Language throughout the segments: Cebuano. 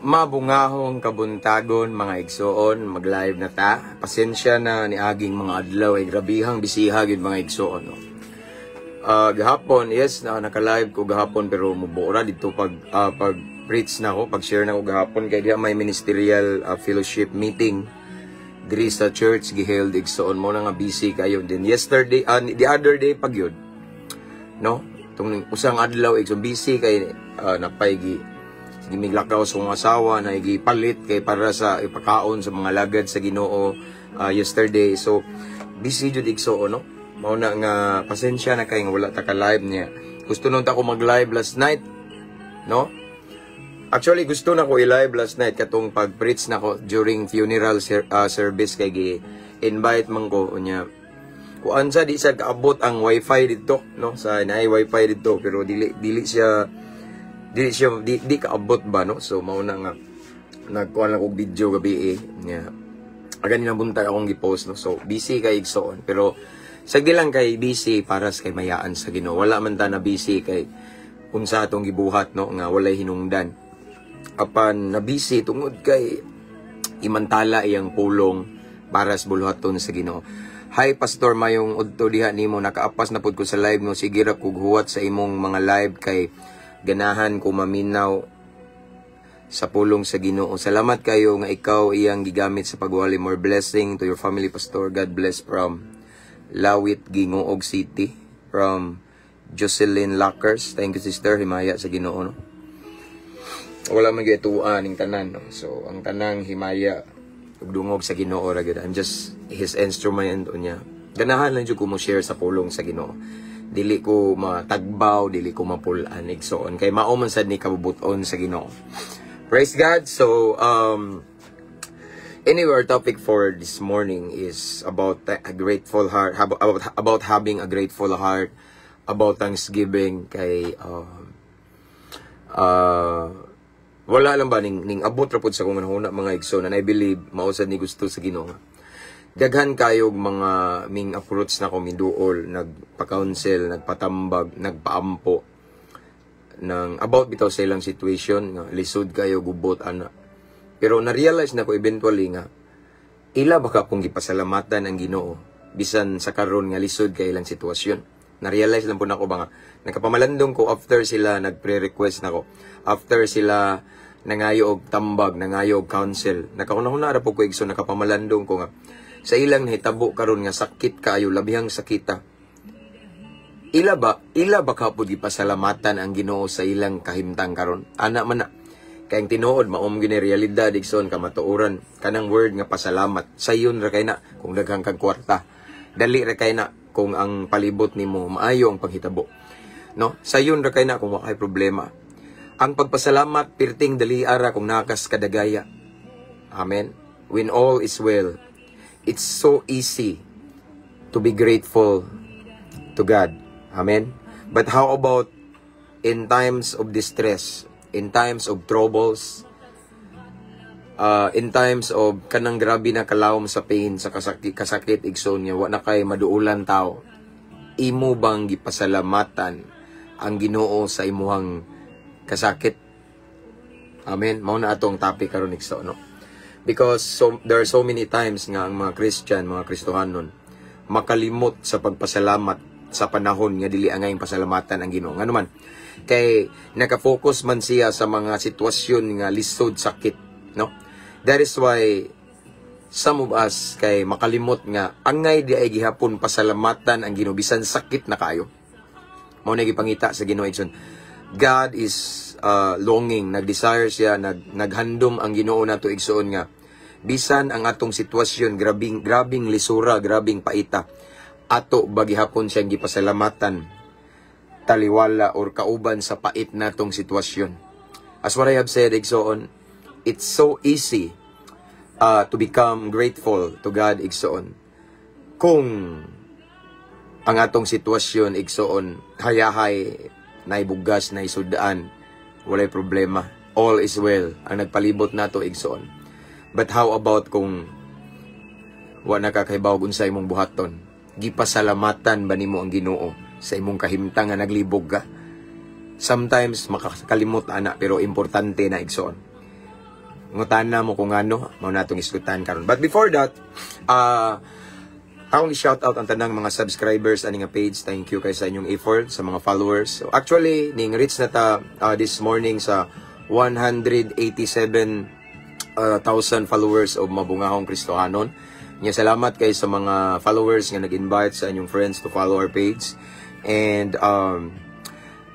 Mabungahong kabuntagon, mga igsoon, mag-live na ta. Pasensya na, niaging mga adlaw ay grabihang bisiha gyud, mga igsoon, no. Gahapon, yes, na naka-live ko gahapon, pero mubuo ra dito pag preach na ako, pag share na ko gahapon kay diha may ministerial fellowship meeting diri sa church giheld, igsoon, mo na nga busy kayo din. Yesterday, the other day pag yun, no? Tung usang adlaw, igsoon, busy kay napay gi sige miglakaw sa akong asawa na igipalit kay para sa ipakaon sa mga lagad sa Ginoo yesterday. So busy jud, igsoon, no? Mao na nga pasensya na kay nga wala ta ka live niya. Gusto nun ta ko mag-live last night, no? Actually, gusto na ko i-live last night katong pag-preach na ko during funeral service kay gi invite man ko unya. Kuan sa di sa kaabot ang wifi dito, no? Sa naay wifi dito pero dili dili siya di kaabot ba, no? So mao na nga nagkuan lang og video gabi eh nya. Aga ni buntag akong gi-post, no? So busy kay, igsoon, pero sagdi lang kay busy para sa kay mayaan sa Ginoo. Wala man ta na busy kay unsa atong gibuhat, no, nga walay hinungdan, apan na busy tungod kay imantala iyang pulong para sa buluhaton sa Ginoo. Hi Pastor, mayong udto diha nimo. Nakaapas na pud ko sa live mo. Sige ra kog huwat sa imong mga live kay ganahan ko maminaw sa pulong sa Ginoo. Salamat kayo nga ikaw iyang gigamit sa pagwali. More blessing to your family, Pastor. God bless from Lawit, Gingoog City. From Jocelyn Lockers. Thank you, sister. Himaya sa Ginoo, no? Wala man gyud tuan ning tanan, no? So ang tanang himaya ug dungog sa Ginoo ra gyud. I'm just his instrument unya. Ganahan lang jud ko mo share sa pulong sa Ginoo. Dili ko matagbaw, dili ko mapul-an, igsoon, kay mao man sad ni kabubuton sa Ginoo. Praise God. So anyway, our topic for this morning is about a grateful heart, about having a grateful heart, about thanksgiving kay wala lang ba ning abot ra pud sa akong hunahuna, mga igsoon, and I believe mao sad ni gusto sa Ginoo. Daghan kayog mga ming approach na ko, miduol, nagpa-counsel, nagpatambag, nagpaampo ng about bitaw sa ilang situation nga lisod kayo, gubot ana. Pero na-realize na ko eventually nga ila baka pong gipasalamatan ang Ginoo bisan sa karon nga lisod kay ilang sitwasyon. Na-realize lang po nako ba nga nakapamalandong ko after sila nagpre-request nako, after sila nangayo og tambag, nangayo og counsel. Nakahuna-huna ra po ko, igsoon, nakapamalandong ko nga sa ilang nahitabo karon nga sakit kaayo, labihang sakita. Ila ba kapod gipasalamatan ang Ginoo sa ilang kahimtang karon? Ana man na. Kay ang tinuod, maom gini realidad, igsoon, kamatuoran, kanang word nga pasalamat, sayon ra kay na kung daghang kag kwarta. Dali ra kay na kung ang palibot nimo maayo ang panghitabo. No? Sayon ra kay na kung wa kay problema. Ang pagpasalamat pirting dali ara kung nakas kadagaya. Amen. When all is well, it's so easy to be grateful to God. Amen. But how about in times of distress, in times of troubles, in times of kanang grabe na kalawom sa pain, sa kasakit, kasakit, igsoon, nga wa na kay maduulan tao? Imo bang gipasalamatan ang Ginoo sa imuhang kasakit? Amen. Mao na atong topic karon, igsoon, no? Because so, there are so many times nga ang mga Christian, mga Kristohanon, makalimot sa pagpasalamat sa panahon nga dili angayng pasalamatan ang Ginoo. Ngano man kay naka-focus man siya sa mga sitwasyon nga lisod, sakit, no? That is why some of us kay makalimot nga angay di ay gihapon pasalamatan ang Ginoo bisan sakit na kayo. Mao na gipangita sa Ginoo, igsoon. God is longing, nag-desire siya, naghandom ang Ginoo nato, igsoon, nga bisan ang atong sitwasyon grabing grabing lisura, grabing paita, ato ba gihapon siyang gipasalamatan taliwala or kauban sa pait natong sitwasyon? As what I have said, igsoon, it's so easy to become grateful to God, igsoon, kung ang atong sitwasyon, igsoon, hayahay, naibugas, naisudaan, walay problema. All is well ang nagpalibot nato, igsoon. But how about kung wa nakakahibaw unsa imong buhaton? Gipasalamatan ba nimo ang Ginoo sa imong kahimtang nga naglibog ka? Sometimes makakalimot ana, pero importante na, igsoon. Ngutana mo kung ano, mao na atong isgutan karon. But before that, akong i-shout out ang tanang mga subscribers ani nga page. Thank you kay sa inyong effort, sa mga followers. So actually, ning reach na ta this morning sa 187 thousand followers of Mabungahong Kristohanon. Nya salamat kay sa mga followers nga nag-invite sa inyong friends to follow our page. And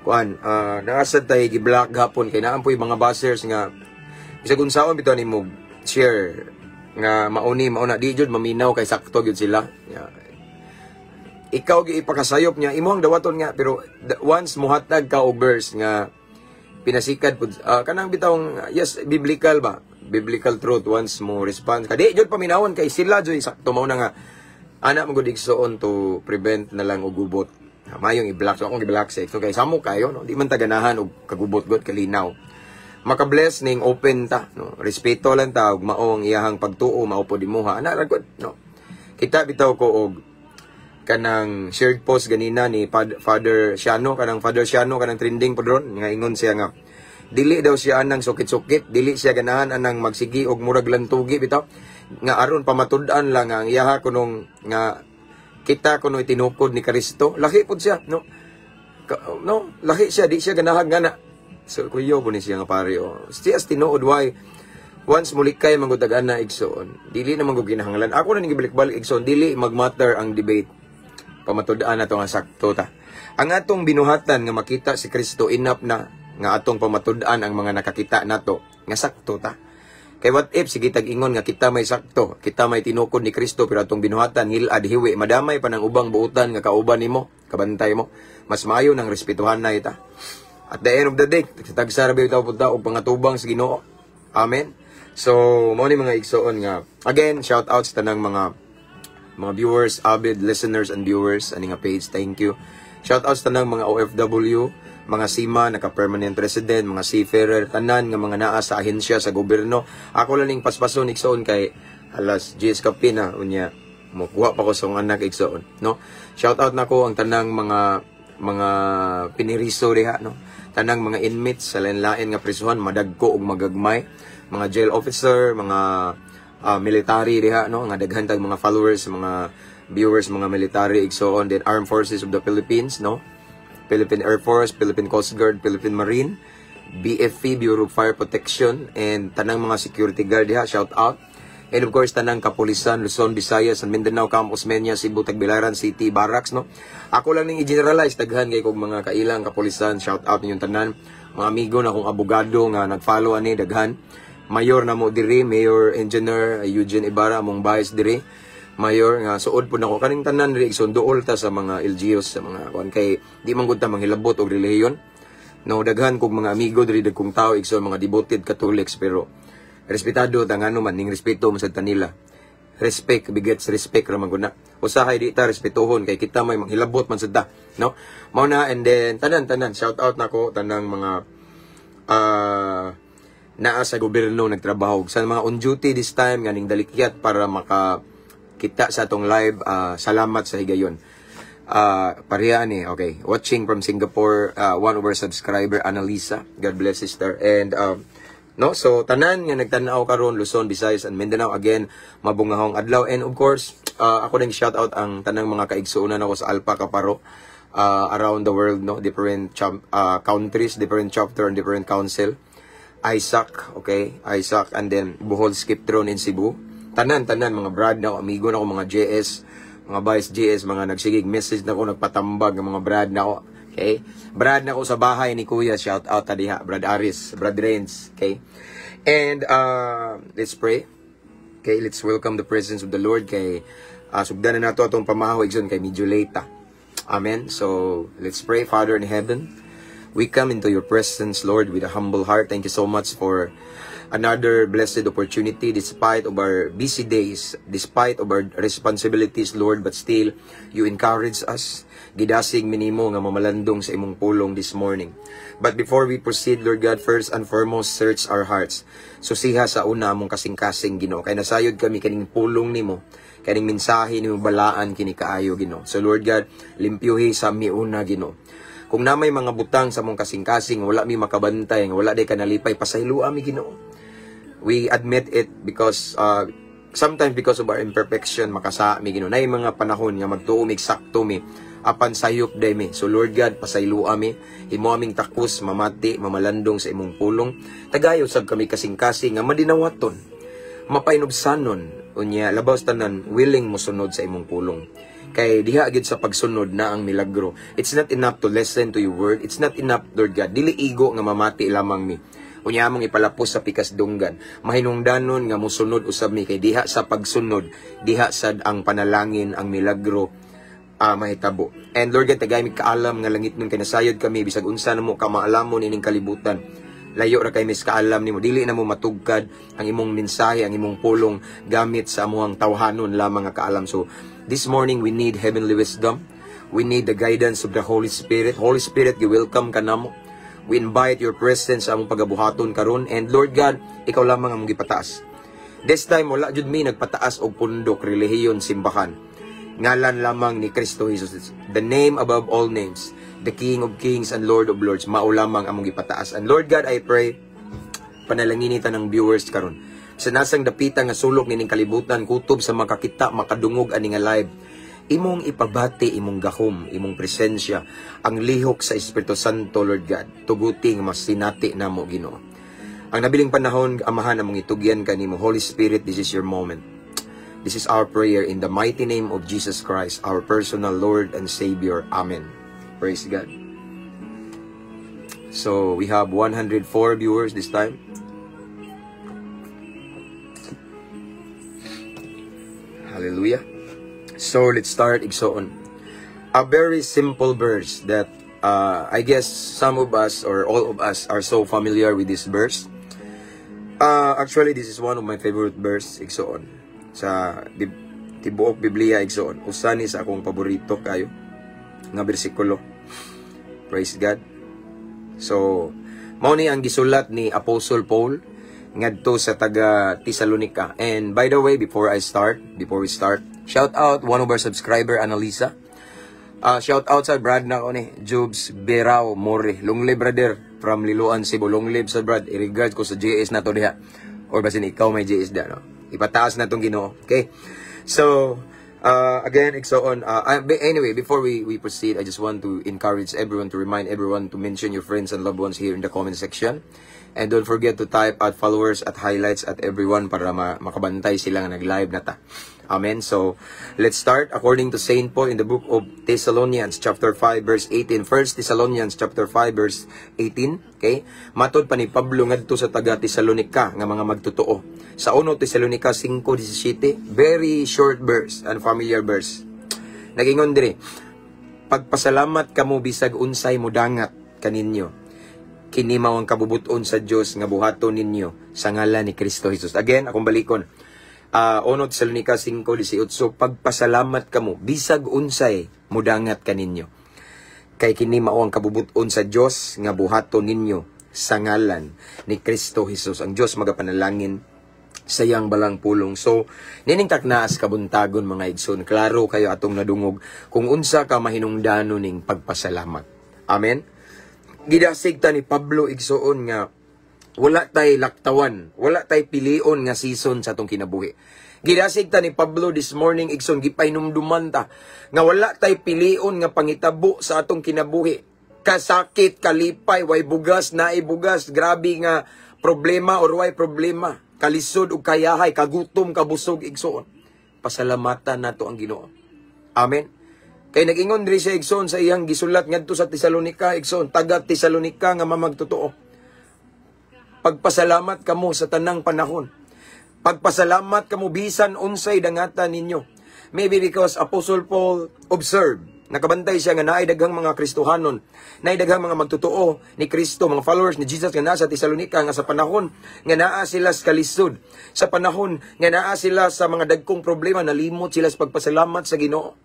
kuan, naa sad tay gi-block gapon kay naa poy mga bashers nga bisag unsaon bitaw nimo share nga mauni mauna, di jud maminaw kay sakto gyud sila. Yeah. Ikaw gi ipakasayop niya imong dawaton nga, pero once muhatag ka og verse nga pinasikad pud, kanang bitawng, yes, biblical ba, biblical truth, once mo response ka, di jud paminawon kay sila jud sakto. Mao na nga ana mo gud, igsoon, to prevent na lang og gubot, mayong i-block. So akong i-block sa, so kay samo kayo, no, di man taganahan og kagubot gud, kalinaw makabless ning open ta, no, respeto lang ta ug mao ang iyahang pagtuo, mao pod imuha, ana ra gud, no. Kita bitaw ko og kanang shared post ganina ni Father Siano, kanang Father Siano, kanang trending pod ron, nga ingon siya nga dili daw siya anang sukit-sukit, dili siya ganahan anang magsigi og murag lantugi bitaw nga aron pamatud-an lang nga ang iyaha kunong nga kita kuno itinukod ni Kristo. Laki pod siya, no. No, laki siya, di siya ganahan nga na. So kuyo po ni siya nga pare, oh. Siya tinuod, why once mulikay man gud ana, igsoon, dili na man gud kinahanglan. Ako na ning gibalik-balik, igsoon, dili magmatter ang debate. Pamatud-an nato nga sakto ta. Ang atong binuhatan nga makita si Kristo, enough na nga atong pamatud-an ang mga nakakita nato nga sakto ta. Kay what if sige tag ingon nga kita may sakto, kita may tinukod ni Kristo, pero atong binuhatan ngilad, hiwi, madamay pa ng ubang buutan nga kauban nimo, kabantay mo. Mas maayo nang respetuhan na ita. At the end of the day, tagsa ra bitaw punta og pangatubang sa Ginoo. Amen. So, mao ni mga igsoon nga again, shout out sa tanang mga viewers, avid listeners and viewers ani nga page. Thank you. Shout out sa tanang mga OFW, mga seaman, naka-permanent resident, mga seafarer, tanan nga mga naa sa ahensya sa gobyerno. Ako lang ning paspason, igsoon, kay alas 10 kape na unya. Mokuha pa ko sa akong anak, igsoon, no? Shout out nako ang tanang mga piniriso diha, no? Tanang mga inmates sa lain-lain nga prisuhan, madagko ug magagmay, mga jail officer, mga military diha, no, nga daghan tag mga followers, mga viewers, mga military, igsoon, then Armed Forces of the Philippines, no? Philippine Air Force, Philippine Coast Guard, Philippine Marine, BFP, Bureau of Fire Protection, and tanang mga security guard diha, shout out. And of course, tanang kapulisan, Luzon, Visayas, and Mindanao, Camp Osmeña, Cebu, Tagbilaran City, Barracks, no? Ako lang ning i-generalize, daghan kay kog mga kailang kapulisan, shout out ninyong tanan. Mga amigo na kong abogado nga nag-follow ani, daghan. Mayor na mo diri, Mayor Engineer Eugene Ibarra, among vice diri. Mayor nga suod po nako kaning tanan diri, igsoon, duol ta sa mga LGUs, sa mga kuan, kay di man gud ta manghilabot og relihiyon. No, daghan kog mga amigo diri, dagkong tao, igsoon, mga devoted Catholics, pero respetado ta, ngano man ning respeto mo sa tanila. Respect begets respect ra man gud na. Usahay di ta respetuhon kay kita may manghilabot man sad ta, no? Mao na, and then tanan tanan, shout out nako tanang mga naa sa gobyerno nagtrabaho, sa mga on duty this time nga ning dalikyat para maka kita sa atong live, salamat sa higayon. Pareha ni, okay. Watching from Singapore, one of our subscriber, Annalisa. God bless, sister. And no, so tanan nga nagtan-aw karon, Luzon, Visayas and Mindanao, again, mabungahong adlaw. And of course, ako din shout out ang tanang mga kaigsuonan ako sa Alpha Kaparo around the world, no, different countries, different chapter and different council. Isaac, okay? Isaac and then Bohol Skiptron in Cebu. Tanan, tanan, mga brad na ako, amigo na ako, mga JS, mga vice JS, mga nagsigig message na ako, nagpatambag, ng mga brad na ako. Okay? Brad na ako sa bahay ni Kuya, shout out ta diha, Brad Aris, Brad Renz, okay? And let's pray. Okay, let's welcome the presence of the Lord kay sugdan na nato atong pamahaw, igsoon, kay medyo late ta. Amen. So, let's pray. Father in heaven, we come into your presence, Lord, with a humble heart. Thank you so much for another blessed opportunity despite of our busy days, despite of our responsibilities, Lord, but still, you encourage us. Gidasig mi nimo nga mamalandong sa imong pulong this morning. But before we proceed, Lord God, first and foremost, search our hearts. Susiha sa una among kasing-kasing, Ginoo. Kay nasayod kami kaning pulong nimo, kaning mensahe nimo, balaan kini kaayo, Ginoo. So Lord God, limpyuhi sa miuna, Ginoo. Kung na may mga butang sa mong kasing-kasing, wala mi makabantay, nga wala day kanalipay, pasayloa mi, Ginoo. We admit it because sometimes, because of our imperfection, makasala mi, Ginoo. Naay mga panahon nga magtuo mig sakto mi apan sayop day mi. So Lord God, pasayloa mi, himo aming takos mamati, mamalandong sa imong pulong. Tagayo sab kami kasing-kasing nga madinawaton, mapainubsanon, unya labaw sa tanan, willing mosunod sa imong pulong. Kay diha gyud sa pagsunod na ang milagro. It's not enough to listen to your word. It's not enough, Lord God. Dili igo nga mamati lamang mi, unya among ipalapos sa pikas dunggan. Mahinungdanon nga mosunod usab mi, kay diha sa pagsunod, diha sad ang panalangin, ang milagro mahitabo. And Lord God, tagay mi kaalam nga langit nun, kay nasayod kami, bisag unsa na mo kamaalamon ining kalibutan, layo ra kay mis kaalam nimo. Dili na mo matugkad ang imong mensahe, ang imong pulong, gamit sa amuang tawhanon lamang nga kaalam. So this morning, we need heavenly wisdom. We need the guidance of the Holy Spirit. Holy Spirit, gi-welcome ka namo. We invite your presence sa among pagabuhaton karon, and Lord God, ikaw lamang ang gipataas. This time, wala jud mi nagpataas og pundok, relihiyon, simbahan. Ngalan lamang ni Kristo Jesus, the name above all names, the King of Kings and Lord of Lords, mao lamang among gipataas. And Lord God, I pray, panalangini tanang viewers karon. Sa nasang dapita nga sulok nining kalibutan, kutob sa makakita, makadungog ani nga live, imong ipabati imong gahom, imong presensya, ang lihok sa Espiritu Santo, Lord God. Tuguti nga masinati namo, Ginoo. Ang nabiling panahon, Amahan, among itugyan kanimo. Holy Spirit, this is your moment. This is our prayer in the mighty name of Jesus Christ, our personal Lord and Savior. Amen. Praise God. So, we have 104 viewers this time. Hallelujah. So, let's start, igsoon. A very simple verse that I guess some of us or all of us are so familiar with this verse. Actually, this is one of my favorite verse, igsoon. Sa tibuok Biblia, igsoon, usa ni sa akong paborito kayo nga bersikulo. Praise God. So, mao ni ang gisulat ni Apostle Paul ngadto sa taga Tesalonica. And by the way, before we start, shout out one of our subscriber, Annalisa. Shout out sa brad na ko ni Jobs Berao More. Long live, brother, from Liloan, Cebu. Long live sa brad. I-regard ko sa JS na to diha. Or basin ikaw may JS da, no? Ipataas na tong Ginoo. Okay? So, again, igsoon. Anyway, before we proceed, I just want to encourage everyone, to remind everyone to mention your friends and loved ones here in the comment section. And don't forget to type at followers, at highlights, at everyone para makabantay sila nga nag-live na ta. Amen. So, let's start according to St. Paul in the book of Thessalonians chapter 5 verse 18. First Thessalonians chapter 5 verse 18. Okay? Matod pa ni Pablo ngadto sa taga Tesalonica nga mga magtotoo. Sa 1 Tesalonica 5:17, very short verse and familiar verse. Nagingon dire, "Pagpasalamat kamo bisag unsay mudangat kaninyo. Kini mao ang kabubuton sa Dios nga buhaton ninyo sa ngalan ni Kristo Jesus." Again, akong balikon. 1 Tesalonica 5:18, "Pagpasalamat kamo bisag unsay mudangat kaninyo. Kay kini mao ang kabubuton sa Dios nga buhaton ninyo sa ngalan ni Kristo Jesus." Ang Dios magapanalangin sa iyang balang pulong. So, nining taknaas kabuntagon, mga igsoon, klaro kayo atong nadungog kung unsa ka mahinungdanon ning pagpasalamat. Amen. Gidasig ta ni Pablo, igsoon, nga wala tay laktawan, wala tay pilion nga season sa atong kinabuhi. Gidasig ta ni Pablo this morning, igsoon, gipahinumduman ta nga wala tay pilion nga pangitabo sa atong kinabuhi. Kasakit, kalipay, way bugas, naay bugas, grabe nga problema or way problema, kalisod ug kayahay, kagutom, kabusog, igsoon. Pasalamatan nato ang Ginoo. Amen. Kay nag-ingon diri siya, igsoon, sa iyang gisulat ngadto sa Tesalonica, igsoon, taga Tesalonica nga mamagtotoo. "Pagpasalamat kamo sa tanang panahon. Pagpasalamat kamo bisan unsay dangatan ninyo." Maybe because Apostle Paul observed, nakabantay siya nga naay daghang mga Kristohanon, naay daghang mga magtotoo ni Kristo, mga followers ni Jesus nga nasa Tesalonica nga sa panahon nga naa sila sa kalisod, sa panahon nga naa sila sa mga dagkong problema, nalimot sila sa pagpasalamat sa Ginoo.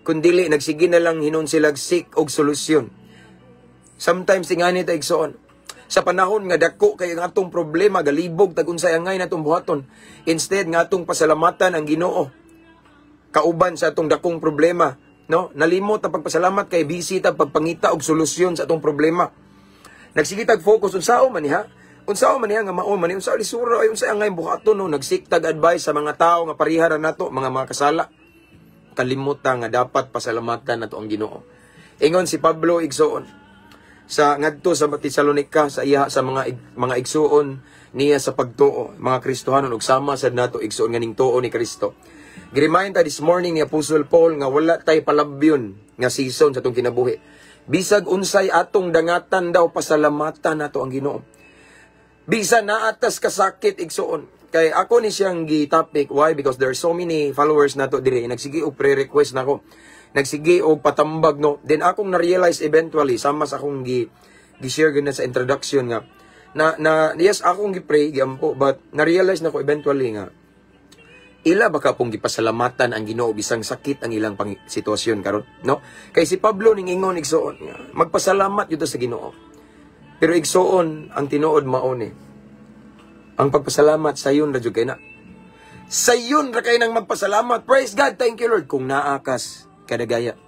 Kundili nagsige na lang hinon sila seek og solusyon. Sometimes ingani ta, igsoon, sa panahon nga dako kay ang atong problema, galibog tag unsay angay natong buhaton, instead nga atong pasalamatan ang Ginoo kauban sa atong dakong problema, no, nalimot ang pagpasalamat kay busy ta pagpangita og solusyon sa atong problema. Nagsige tag focus, unsao man niya? Unsa man niya nga mao man ni, unsa lisura ay, unsa ang buhaton, no? Nag-seek tag advice sa mga tao nga pareha ra nato, mga kasala. Kalimutan nga dapat pasalamatan nato ang Ginoo. Ingon si Pablo, igsoon, sa ngadto sa Tesalonica sa iya sa mga igsuon niya sa pagtuo, mga Kristohanon ug sama sad nato, igsuon, nga ning tuo ni Kristo. Gi-remind ta this morning ni Apostle Paul nga wala tay palabyon nga season sa atong kinabuhi. Bisag unsay atong dangatan daw, pasalamatan nato ang Ginoo. Bisan naa tas kasakit, igsuon. Kay ako ni siyang gi-topic. Why? Because there are so many followers nato diri nagsige og pre-request nako. Nagsige og patambag, no. Then akong na-realize eventually, sama sa akong gi gi-share gyud na sa introduction nga na na yes, akong gi-pray, giampo, but na-realize nako eventually nga ila baka pong gipasalamatan ang Ginoo bisang sakit ang ilang pang sitwasyon karon, no? Kay si Pablo ning ingon, igsuon, nga magpasalamat gyud sa Ginoo. Pero igsuon, ang tinuod mao ni ang pagpasalamat, sayon ra jud kay na. Sayon ra kay nang magpasalamat. Praise God, thank you, Lord, kung naa kas kadagaya.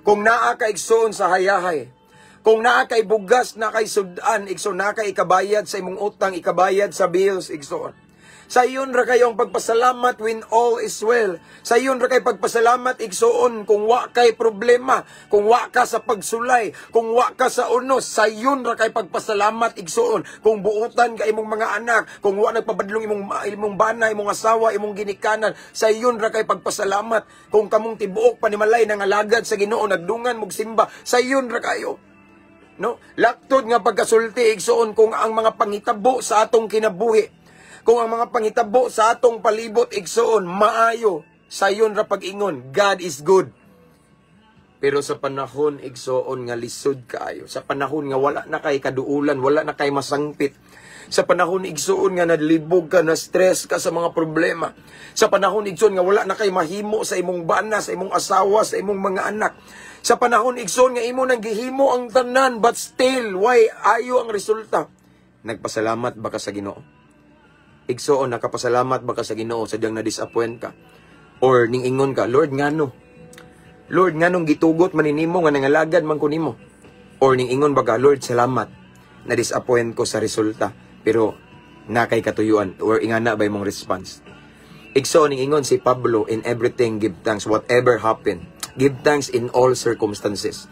Kung naa ka, igsuon, sa hayahay. Kung naa kay bugas na kay sudan, igsoon, naa kay ikabayad sa imong utang, ikabayad sa bills, igsoon. Sayon ra kayo ang pagpasalamat when all is well. Sayon ra kay pagpasalamat, igsuon, kung wa kay problema, kung wa ka sa pagsulay, kung wa ka sa unos, sayon ra kay pagpasalamat, igsuon. Kung buutan ka imong mga anak, kung wa nagpabadlong imong bana, imong asawa, imong ginikanan, sayon ra kay pagpasalamat. Kung kamong tibuok panimalay nangalagad sa Ginoo, nagdungan mog simba, sayon ra kayo. No? Laktod nga pagkasulti, igsuon, kung ang mga pangitabo sa atong kinabuhi, kung ang mga pangitabo sa atong palibot, igsuon, maayo, sayon ra pag-ingon, "God is good." Pero sa panahon, igsuon, nga lisod kaayo, sa panahon nga wala na kay kaduulan, wala na kay masangpit, sa panahon, igsuon, nga nalibog ka, na stress ka sa mga problema, sa panahon, igsuon, nga wala na kay mahimo sa imong bana, sa imong asawa, sa imong mga anak, sa panahon, igsuon, nga imo nang gihimo ang tanan but still why ayo ang resulta, nagpasalamat ba ka sa Ginoo? Igsuon, nakapasalamat ba ka sa Ginoo sa diyang na-disappoint ka? Or ning ingon ka, "Lord, ngano? Lord, nganong gitugot man nimo nga nangalagad man ko nimo?" Or ning ingon ba ka, "Lord, salamat. Na-disappoint ko sa resulta, pero nakay katuyuan"? Or ingana ba imong response? Igsuon, ning ingon si Pablo, "In everything give thanks, whatever happen. Give thanks in all circumstances."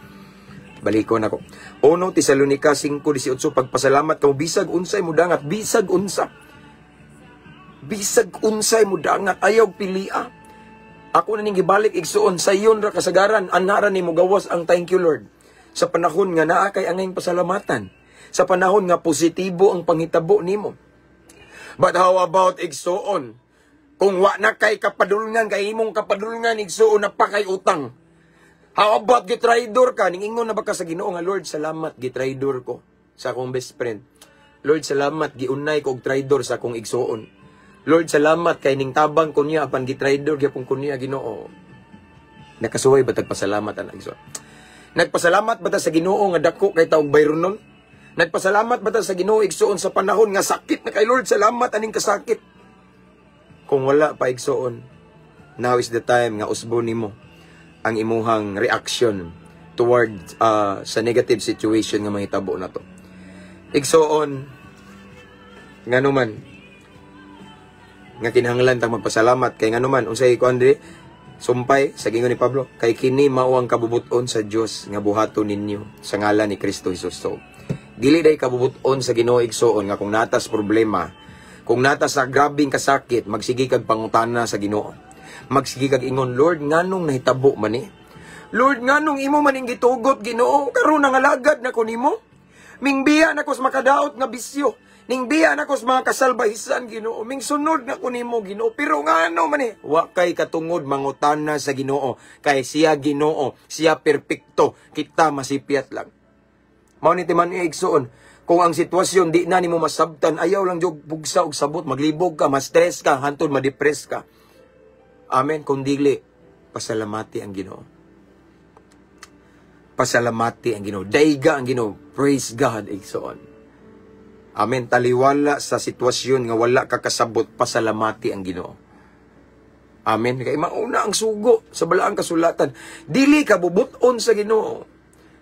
Balikon ako. 1 Tesalonica 5:18, pagpasalamat kamo bisag unsay mudangat, bisag unsa. Bisag unsay mudangat, ayaw pilia. Ako na ning gibalik, igsuon, sayon ra kasagaran anara ni mo gawas ang "Thank you, Lord." Sa panahon nga naa kay angayng pasalamatan. Sa panahon nga positibo ang panghitabo nimo. But how about, igsuon, kung wa na kay kapadulngan, kay imong kapadulngan, igsuon, na pa kay utang? How about gitraidor ka? Ningingon na ba ka sa Ginoo nga, "Lord, salamat gitraidor ko sa akong best friend. Lord, salamat giunay ko og traidor sa akong igsuon. Lord, salamat kay ning tabang ko niya apan gitraidor gyapon ko niya, Ginoo"? Nakasuway ba tag pasalamat ana, igsuon? Nagpasalamat ba ta sa Ginoo nga dako kay taog bayronon? Nagpasalamat ba ta sa Ginoo, igsuon, sa panahon nga sakit na kay, "Lord, salamat aning kasakit"? Kung wala pa, igsuon, now is the time nga usbon nimo ang imuhang reaction toward sa negative situation nga mahitabo na to. Igsuon, ngano man nga kinahanglan tang magpasalamat? Kay ngano man, unsay kuan diri, sumpay sa gingon ni Pablo, kay kini mao ang kabubut-on sa Dios nga buhaton ninyo sa ngalan ni Kristo Jesus. So dili day kabubut-on sa Ginoo, igsuon, nga kung natas problema, kung natas sa grabing kasakit, magsige kag pangutana sa Ginoo, magsige kag ingon, "Lord, nganong nahitabo man ni? Lord, nganong imo man ning gitugot, Ginoo? Karon nangalagad na ko nimo, mingbiya na ko sa makadaot nga bisyo, ning biya na ko sa mga kasalbahisan, Ginoo. Ming sunod na ko nimo, Ginoo. Pero ngano man eh?" Wa kay katungod mangutana sa Ginoo kay siya Ginoo, siya perpekto, kita masipyat lang. Mao ni timan igsuon, kung ang sitwasyon di na nimo masabtan, ayaw lang jud bugsa og sabot, maglibog ka, ma-stress ka, hantod ma-depress ka. Amen. Kung dili, pasalamati ang Ginoo. Pasalamati ang Ginoo. Dayga ang Ginoo. Praise God, igsoon. Amen. Taliwala sa sitwasyon nga wala ka kasabot, pasalamati ang Ginoo. Amen. Kay mauna ang sugo sa balaang kasulatan. Dili ka bubuton sa Ginoo.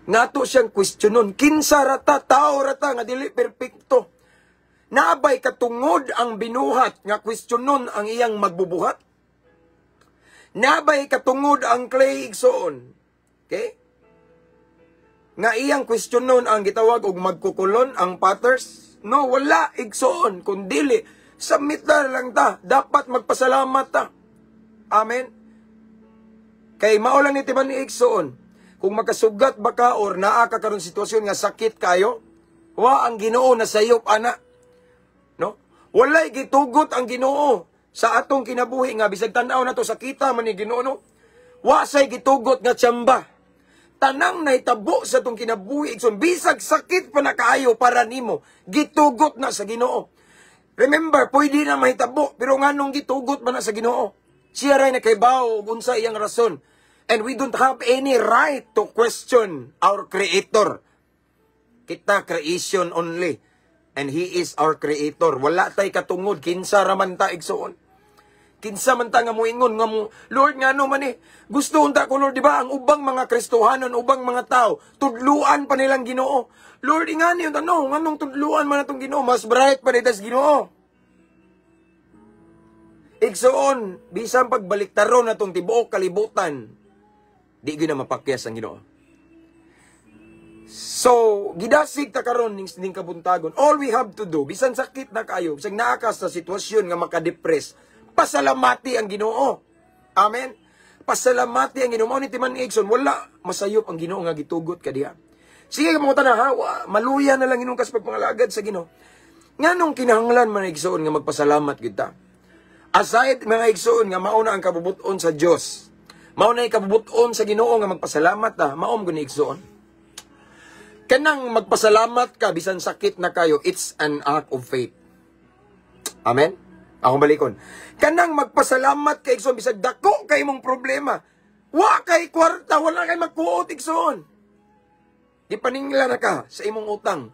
Ngato siyang questionon, kinsa rata, tao rata nga dili perpekto. Naabay katungod ang binuhat nga kwestiyonon ang iyang magbubuhat? Nabay katungod ang clay, igsoon? Okay? Nga iyang kwestiyonon ang gitawag og magkukulon, ang potters? No, wala, igsoon. Kung dili, submit na lang ta. Dapat magpasalamat ta. Amen? Kay mao lang ni timan ni igsoon. Kung makasugat ba ka or naa ka karon sitwasyon nga sakit kayo, wa ang Ginoo na sayop ana. No? Walay gitugot ang Ginoo sa atong kinabuhi nga bisag tan-aw nato sa kita man ni Ginoo, no? Wa say gitugot nga tsamba. Tanang nahitabo sa atong kinabuhi, igsoon, bisag sakit pa na kaayo para nimo, gitugot na sa Ginoo. Remember, pwede na mahitabo, pero nganong gitugot man na sa Ginoo? Siya ray nakaibaw og unsa iyang rason. And we don't have any right to question our Creator. Kita creation only. And He is our Creator. Wala tay katungod, kinsa raman ta, igsoon? Kinsa man ta nga muingon nga mo, "Lord, ngano man eh?" Gusto unta ko, Lord, di ba? Ang ubang mga Kristohanon, ubang mga tao, tudluan pa nilang Ginoo. "Lord, ingani yun, ano, nganong tudluan man atong Ginoo? Mas bright pa tas Ginoo." Igsoon, bisan pagbaliktaron natong tibuok kalibutan, di gyud na mapakyas ang Ginoo. So, gidasig ta karon ning kabuntagon. All we have to do, bisan sakit na kayo, bisan naa ka sa sitwasyon nga makadepress, pasalamati ang Ginoo. Amen. Pasalamati ang Ginoo. Mao ni timan, igsoon, wala masayop ang Ginoo nga gitugot ka diha. Sige ka mga ha, maluya na lang inong kas pagpangalagad sa Ginoo. Nganong kinahanglan man, igsoon, nga magpasalamat gyud ta? Aside, mga igsoon, nga mao na ang kabubuton sa Dios. Mao na kabubuton sa Ginoo nga magpasalamat ta, mao man gud, igsoon. Kanang magpasalamat ka bisan sakit na kayo, it's an act of faith. Amen? Akong balikon. Kanang magpasalamat kay, igsoon, bisag dako kay mong problema. Wa kay kwarta, wala kay magkuot, igsoon. Gipaningla na ka sa imong utang.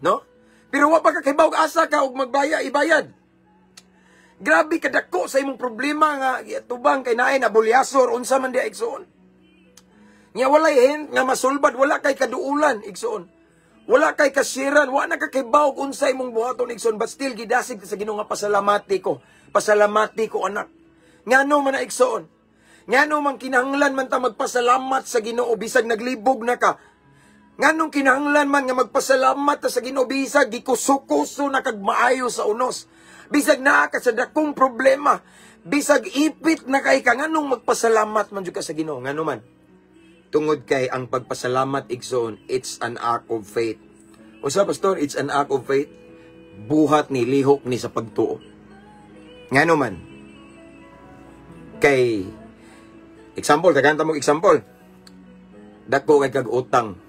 No? Pero wa pa ka kahibaw asa ka og magbaya ibayad. Grabe kadako sa imong problema nga tubang kay naay na bulyasor unsa man diha, igsoon. Nya walay hint nga masulbad, wala kay kaduulan, igsoon. Wala kay kasiran, wa na ka kahibaw kung unsa imong buhaton, igsoon, but still gidasig sa Ginoo nga pasalamati ko. Pasalamati ko, anak. Ngano man na, igsoon? Ngano man kinahanglan man ta magpasalamat sa Ginoo bisag naglibog na ka? Nganong kinahanglan man nga magpasalamat ta sa Ginoo bisag gikuso-kuso na kag maayo sa unos? Bisag naa ka sa dakong problema, bisag ipit na kay ka, nganong magpasalamat man jud ka sa Ginoo? Ngano man? Tungod kay ang pagpasalamat, igsoon, it's an act of faith. Usa, pastor, it's an act of faith? Buhat ni, lihok ni sa pagtuo. Ngano man? Kay example, tagaan mo example. Dako kay kag utang.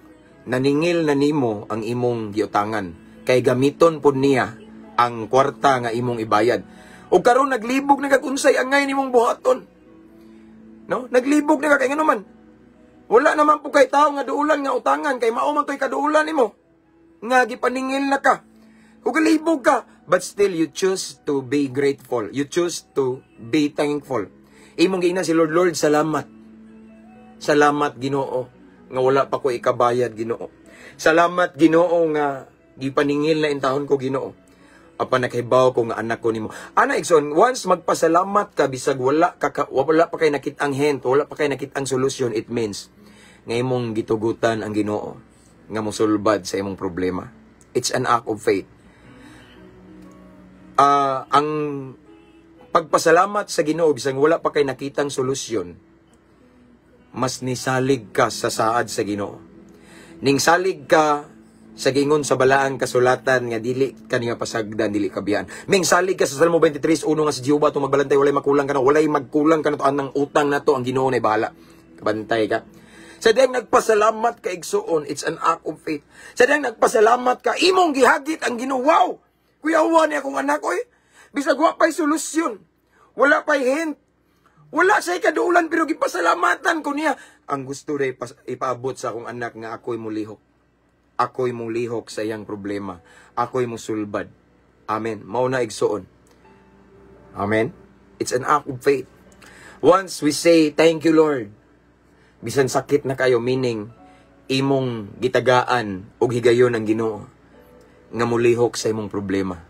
Naningil na nimo ang imong giutangan. Kay gamiton pod niya ang kwarta nga imong ibayad. O karon naglibog na kag unsay angay nimong buhaton. No? Naglibog na ka kay ngano man? Wala naman po kay tao nga duulan nga utangan kay mao man to'y kaduulan nimo. Nga gipaningil na ka. Ug galibog ka, but still you choose to be grateful. You choose to be thankful. Imong giingnan si Lord, "Lord, salamat. Salamat, Ginoo, nga wala pa ko ikabayad, Ginoo. Salamat, Ginoo, nga gipaningil na intahon ko, Ginoo. Apan nakahibaw ko nga anak ko nimo." Ana, igsoon, once magpasalamat ka bisag wala pa kay nakit-ang hint, wala pa kay nakit-ang solusyon, it means nga imong gitugutan ang Ginoo nga mosulbad sa imong problema. It's an act of faith. Ang pagpasalamat sa Ginoo bisag wala pa kay nakitang solusyon, mas nisalig ka sa saad sa Ginoo. Ning salig ka sa gingon sa balaang kasulatan nga dili ka niya pasagdan, dili ka biyaan. Ming salig ka sa Salmo 23:1 nga si Jehova atong magbalantay, walay makulang kanato, walay magkulang kanato anang utang nato, ang Ginoo na bahala. Kabantay ka. Sa diyang nagpasalamat ka, igsuon, it's an act of faith. Sa diyang nagpasalamat ka, imong gihagit ang Ginoo. Wow! Kuyawa ni akong anak, oy. Bisag wa pa'y solusyon. Wala pa'y hint. Wala siya'y kaduulan pero gipasalamatan ko niya. Ang gusto rin ipaabot sa akong anak nga ako'y mulihok. Ako'y mulihok sa iyang problema. Ako'y musulbad. Amen. Mao na, igsuon. Amen. It's an act of faith. Once we say, "Thank you, Lord," bisan sakit na kayo, meaning, imong gitagaan og higayon ang Ginoo. nga mulihok sa imong problema.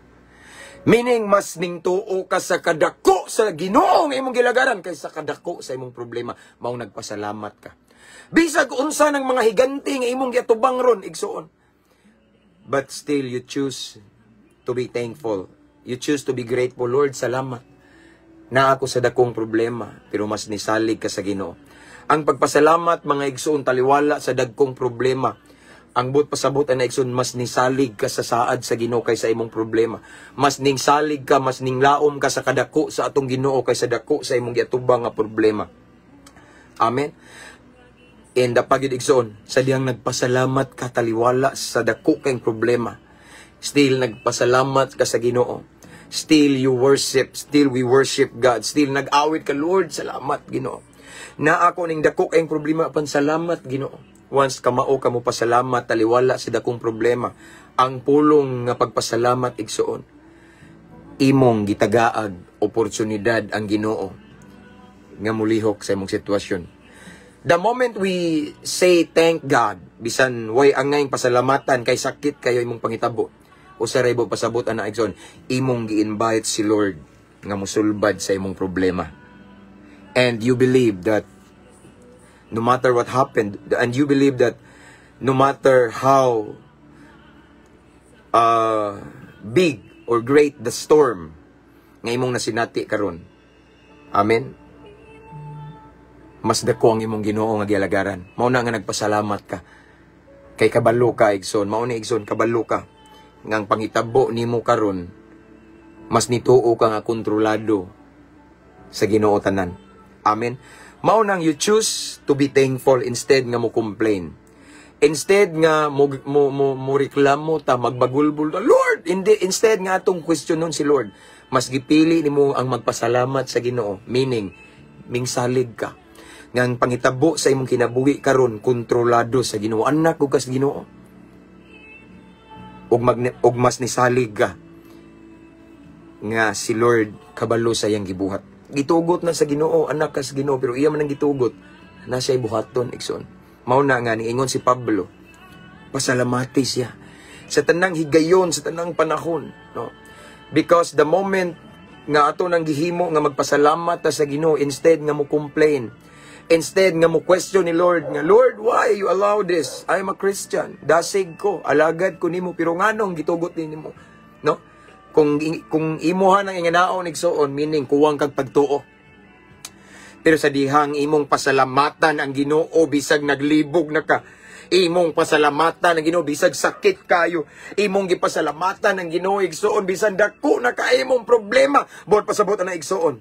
Meaning, mas ningtuo ka sa kadako sa Ginoo nga imong gilagaran kaysa kadako sa imong problema. Mao nagpasalamat ka. Bisag unsa ng mga higante nga imong giatubang ron, igsuon. But still, you choose to be thankful. You choose to be grateful. Lord, salamat. Na ako sa dakong problema, pero mas nisalig ka sa Ginoo. Ang pagpasalamat, mga igsuon, taliwala sa dagkong problema. Ang buot pasabot ang igsoon, mas nisalig ka sa saad sa Ginoo kaysa imong problema. Mas ningsalig ka, mas ninglaom ka sa kadako sa atong Ginoo kaysa dako sa imong giatubang nga problema. Amen. And the pagid, igsoon, sa dihang nagpasalamat ka taliwala sa dako kang problema. Still nagpasalamat ka sa Ginoo. Still you worship, still we worship God. Still nag-awit ka, "Lord, salamat, Ginoo. Na ako ning dako kayong problema apan salamat, Ginoo." Once kamao ka mo pasalamat taliwala sa dakong problema, ang pulong nga pagpasalamat, igsuon, imong gitagaag oportunidad ang Ginoo nga mulihok sa imong sitwasyon. The moment we say thank God, bisan way angay pasalamatan kay sakit kayo imong pangitabo, usa ra ibo pasabot ana, igsoon, imong gi-invite si Lord nga musulbad sa imong problema. And you believe that no matter what happened, and you believe that no matter how big or great the storm nga imong nasinati karon. Amen. Mas dako ang imong Ginoo nga gialagaran. Mao na nga nagpasalamat ka. Kay kabalo ka, igsoon, mao ni, igsoon, kabalo ka nga ang pangitabo nimo karon, mas nituo ka nga kontrolado sa Ginoo tanan. Amen. Mao nang you choose to be thankful instead nga mo complain. Instead nga mo reklamo ta, magbagulbul ta, "Lord," hindi, instead nga atong question nun si Lord, mas gipili nimo ang magpasalamat sa Ginoo, meaning mingsalig ka nga ang pangitabo sa imong kinabuhi karon kontrolado sa Ginoo. Anak ko ka sa Ginoo. Ug mas nisalig ka nga si Lord kabalo sa iyang gibuhat. Gitugot na sa Ginoo, anak ka sa Ginoo, pero iya man ang gitugot na siya buhaton, igsoon. Mao na nga niingon si Pablo, pasalamati siya sa tanang higayon, sa tanang panahon, no? Because the moment nga ato nang gihimo nga magpasalamat ta sa Ginoo instead nga mo complain, instead nga mo question ni Lord nga, "Lord, why you allow this? I'm a Christian. Dasig ko, alagad ko nimo, pero nganong gitugot nimo?" No? Kung imuha nang inganaon, igsuon, meaning kuwang kag pagtuo. Pero sa dihang imong pasalamatan ang Ginoo bisag naglibog na ka, imong pasalamatan ang Ginoo bisag sakit kayo, imong gipasalamatan ang Ginoo, igsuon, bisan dako na ka imong problema, buot pasabot na, igsuon,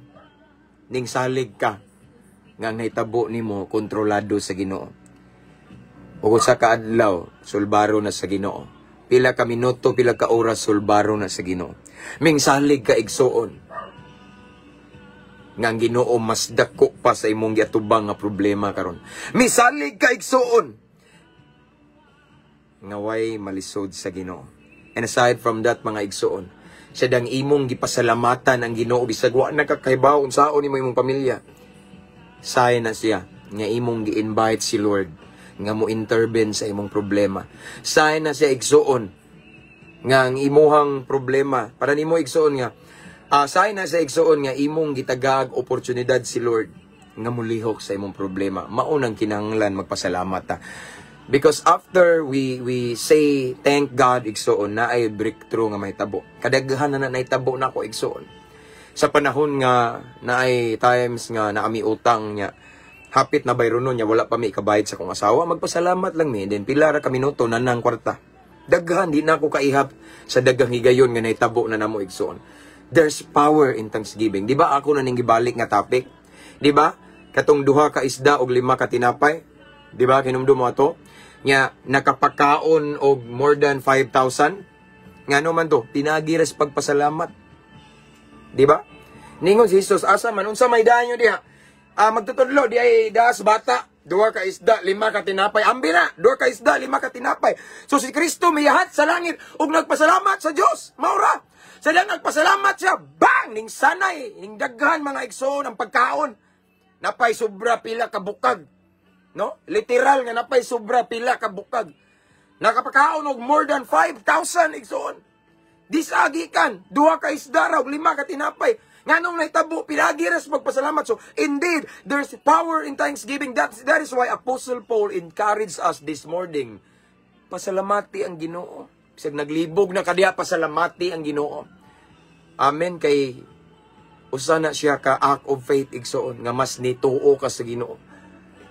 ning salig ka nga ang nahitabo nimo kontrolado sa Ginoo. Ug usa ka adlaw sulbaro na sa Ginoo. Pila ka minuto, pila ka oras, sulbaro na sa Ginoo. Mingsalig ka, igsuon, nga ang Ginoo mas dako pa sa imong giatubang nga problema karon. Misalig ka, igsuon, nga way malisod sa Ginoo. And aside from that, mga igsuon, sa dang imong gipasalamatan ang Ginoo bisag wa na ka kahibaw unsaon nimo imong pamilya, sign na siya nga imong gi-invite si Lord nga mo intervene sa imong problema. Sign na siya, igsuon, nga ang imuhang problema para nimo, igsuon, nga sign na sa igsuon nga imong gitagag oportunidad si Lord nga mulihok sa imong problema. Mao nang kinahanglan magpasalamat ta. Because after we say thank God, igsuon, na ay breakthrough nga mahitabo. Kadaghan na na nahitabo na ako, igsuon. Sa panahon nga naay times nga naami utang niya, hapit na bayronon niya, wala pa mi ikabayad sa akong asawa, magpasalamat lang mi, then pila ra ka minuto na nang kwarta. Daghan, di na ako kaihap sa daghang higayon nga nahitabo na namo, igsuon. There's power in thanksgiving. Di ba ako na ning gibalik nga topic? Di ba? Katong duha ka isda og lima ka tinapay. Di ba kinumdum mo ato? Nga nakapakaon og more than 5,000. Ngano man to? Pinagi ra sa pagpasalamat. Di ba? Ningon si Jesus, "Asa man, unsa may daan nyo diha?" Ah, magtutudlo, di ay das bata, duha ka isda, lima ka tinapay. Ambi na, duha ka isda, lima ka tinapay. So si Kristo miyahat sa langit ug nagpasalamat sa Dios. Maura. Sa dang nagpasalamat siya, bang! Ning sanay, ning daghan, mga igsoon, ang pagkaon. Napay sobra pila ka bukag. No? Literal nga napay sobra pila ka bukag. Nakapakaon og more than 5,000, igsoon. Disagi kan, duha ka isda ra ug lima ka tinapay. Nganong nahitabo pinaagi ra sa pagpasalamat? So indeed, there's power in thanksgiving. That is why Apostle Paul encouraged us this morning. Pasalamati ang Ginoo. Bisag naglibog na kadiha, pasalamati ang Ginoo. Amen, kay usa na siya ka act of faith, igsoon, nga mas nituo ka sa Ginoo.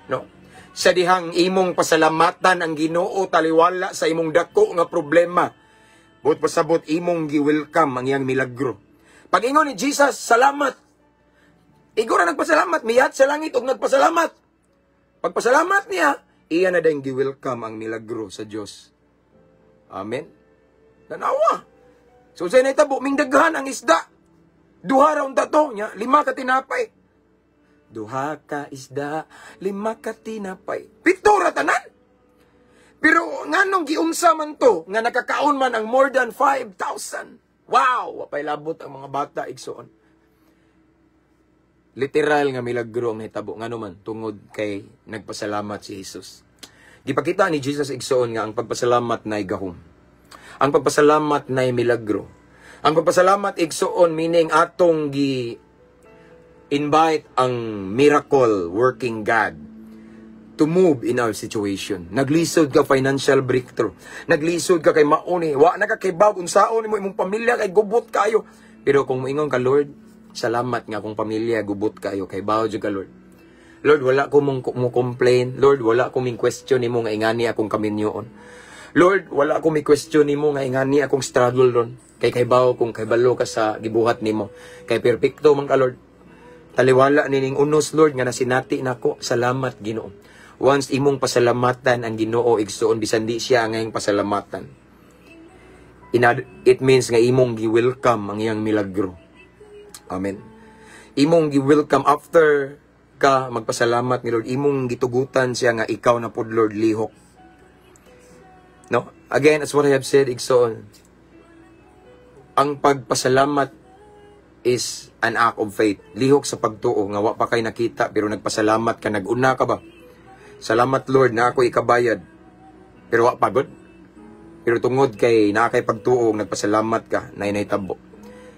No? Sa dihang imong pasalamatan ang Ginoo taliwala sa imong dako nga problema, buot pasabot imong gi-welcome ang iyang milagro. Pag-ingon ni Jesus, "Salamat." Igo ra nagpasalamat, miyat sa langit og nagpasalamat. Pagpasalamat niya, iya na din gi-welcome ang milagro sa Dios. Amen. Tanawa. So sa nahitabo, mingdaghan ang isda. Duha ra unta to, nya, lima ka tinapay. Duha ka isda, lima ka tinapay. Pito ra tanan. Pero nganong giunsa man to nga nakakaon man ang more than 5,000? Wow, wapay labot ang mga bata, igsoon. Literal nga milagro ang nahitabo, ngano man tungod kay nagpasalamat si Jesus. Gipakita ni Jesus, igsoon, nga ang pagpasalamat nay gahom. Ang pagpasalamat nay milagro. Ang pagpasalamat, igsoon, meaning atong gi invite ang miracle working God to move in our situation. Naglisod ka financial breakthrough. Naglisod ka kay mauni. Wa na ka kay bag unsaon nimo imong pamilya kay gubot kayo. Pero kung moingon ka, "Lord, salamat nga akong pamilya gubot kayo, kay bawo jud ka, Lord. Lord, wala ko mong mo complain. Lord, wala ko ming question nimo nga ingani akong kaminyoon. Lord, wala ko mi question nimo nga ingani akong struggle ron. Kay bawo kung kay balo ka sa gibuhat nimo. Kay perpekto man ka, Lord. Taliwala nining unos, Lord, nga nasinati nako. Salamat, Ginoo." Once imong pasalamatan ang Ginoo, igsoon, bisan di siya ang ngayong pasalamatan, it means nga imong gi-welcome ang iyang milagro. Amen. Imong gi-welcome after ka magpasalamat ni Lord, imong gitugutan siya nga ikaw na pod, Lord, lihok. No? Again, as what I have said, igsoon, ang pagpasalamat is an act of faith. Lihok sa pagtuo nga wa pa kay nakita pero nagpasalamat ka, naguna ka ba? "Salamat, Lord, na ako ikabayad." Pero wa pagod. Pero tungod kay naa kay pagtuo, nagpasalamat ka, nay nahitabo.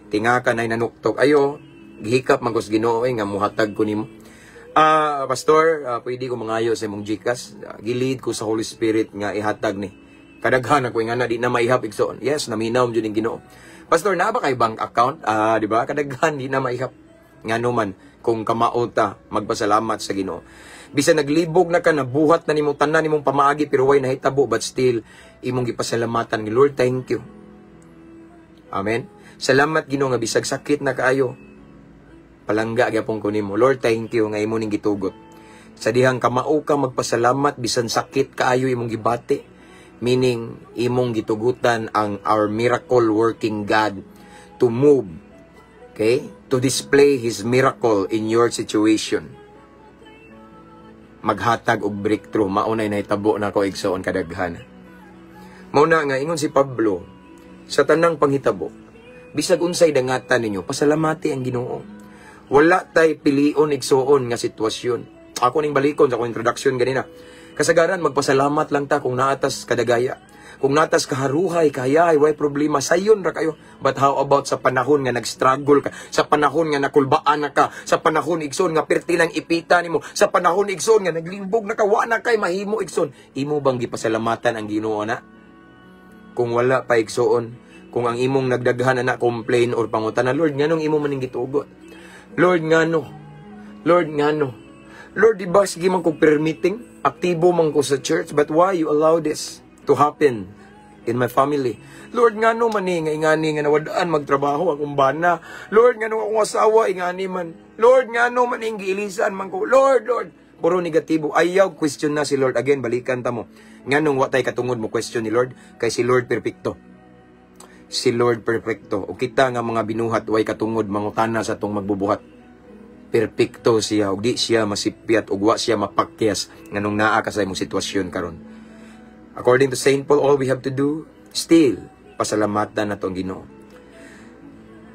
Tinga ka nay nanuktok. Ayo, gihikap man kus Ginoo eh, nga muhatag ko nimo. Ah, pastor, pwede ko mangayo sa imong GCash. Gi-lead ko sa Holy Spirit nga ihatag ni. Kadaghan ako nga na di na maihap, igsoon. Yes, naminaw jud ning Ginoo. "Pastor, naa ba kay bank account?" Ah, di ba? Kadaghan di na maihap. Ngano man kung kamao ta magpasalamat sa Ginoo. Bisan naglibog na ka, nabuhat na nimo tanan nimong pamaagi pero way nahitabo, but still imong gipasalamatan ni Lord, thank you. Amen. Salamat, Ginoo, nga bisag sakit na kaayo, palangga gyapon ko nimo. Lord, thank you nga imo ning gitugot. Sa dihang kamao ka magpasalamat bisan sakit kaayo imong gibati, meaning imong gitugutan ang our miracle working God to move, okay? To display His miracle in your situation. Maghatag og breakthrough, maunay nahitabo nako, igsoon, kadaghan. Mao na nga ingon si Pablo, sa tanang panghitabo, bisag unsay dangatan ninyo, pasalamati ang Ginoo. Wala tay pilion, igsoon, nga sitwasyon. Ako ning balikon sa akong introduction ganina. Kasagaran magpasalamat lang ta kung naa tas kadagaya. Kung naa tas kaharuhay, kahayahay, way problema, sayon ra kayo. But how about sa panahon nga nag-struggle ka, sa panahon nga nakulbaan na ka, sa panahon, igsoon, nga perti lang ipita nimo, sa panahon, igsoon, nga naglibog na ka, wa na kay mahimo, igsoon? Imo bang gipasalamatan ang Ginoo na? Kung wala pa, igsoon, kung ang imong nagdaghan na complain or pangutana, "Lord, nganong imo man ning gitugot? Lord, ngano? Lord, ngano? Lord, di ba sige man ko permitting? Aktibo man ko sa church, but why you allow this to happen in my family? Lord, ngano man ni nga ingani nga nawadaan magtrabaho akong bana? Lord, ngano akong asawa ingani man? Lord, ngano man ning giilisan man ko? Lord, Lord." Puro negatibo. Ayaw question na si Lord. Again, balikan ta mo. Nganong wa tay katungod mo question ni Lord? Kay si Lord perpekto. Si Lord perpekto. O kita nga mga binuhat way katungod mangutana sa atong magbubuhat. Perpekto siya ug di siya masipyat ug wa siya mapakyas nganong naa ka sa imong sitwasyon karon. According to St. Paul, all we have to do, still, pasalamatan nato ang Ginoo.